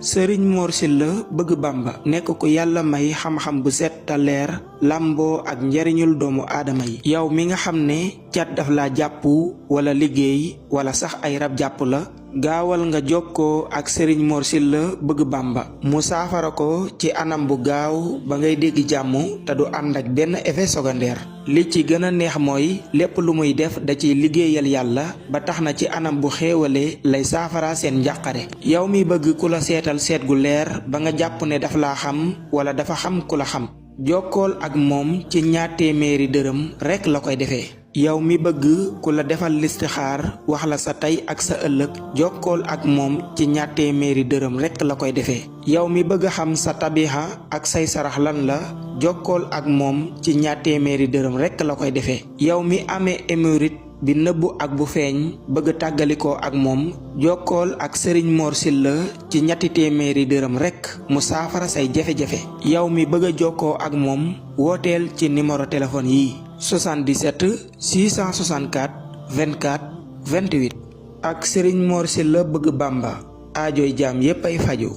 sëriñ Mor Sylla bëgg Bamba nekk ku yàlla may xam-xam bu set te leer làmboo ak njariñul doomu aadama yi yow mi nga xam ne cat daf la jàpp wala liggéey wala sax ay rab jàpp la gaawal nga jokkoo ak sëriñ Mor Sylla bëgg Bamba mu saafara ko ci anam bu gaaw ba ngay dégg jàmm te du ànd ak benn effet secondaire li ci gën a neex mooy lépp lu muy def da ciy liggéeyal yàlla ba tax na ci anam bu xéewale lay saafara seen njàqare yow mi bëgg ku la seetal seet gu leer ba nga jàpp ne daf laa xam wala dafa xam ku la xam jokkool ak moom ci ñaar téeméeri dërëm rekk la koy defee yow mi bëgg ku la defal listixaar wax la sa tey ak sa ëllëg jokkool ak moom ci ñaar téeméeri dërëm rekk la koy defee yow mi bëgg xam sa tabixa ak say sarax lan la jokkool ak moom ci ñaar téeméeri dërëm rekk la koy defee yow mi amee hémorroïde bi nëbbu ak bu feeñ bëgg tàggalikoo ak moom jokkool ak sëriñ Mor Sylla ci ñetti téeméeri dërëm rekk mu saafara say jafe-jafe yow mi bëgg a jokkoo ak moom wooteel ci numéro téléphone yi 77 664 24 28 ak sëriñ Mor Sylla bëgg Bamba aajoy jaam yépp ay faju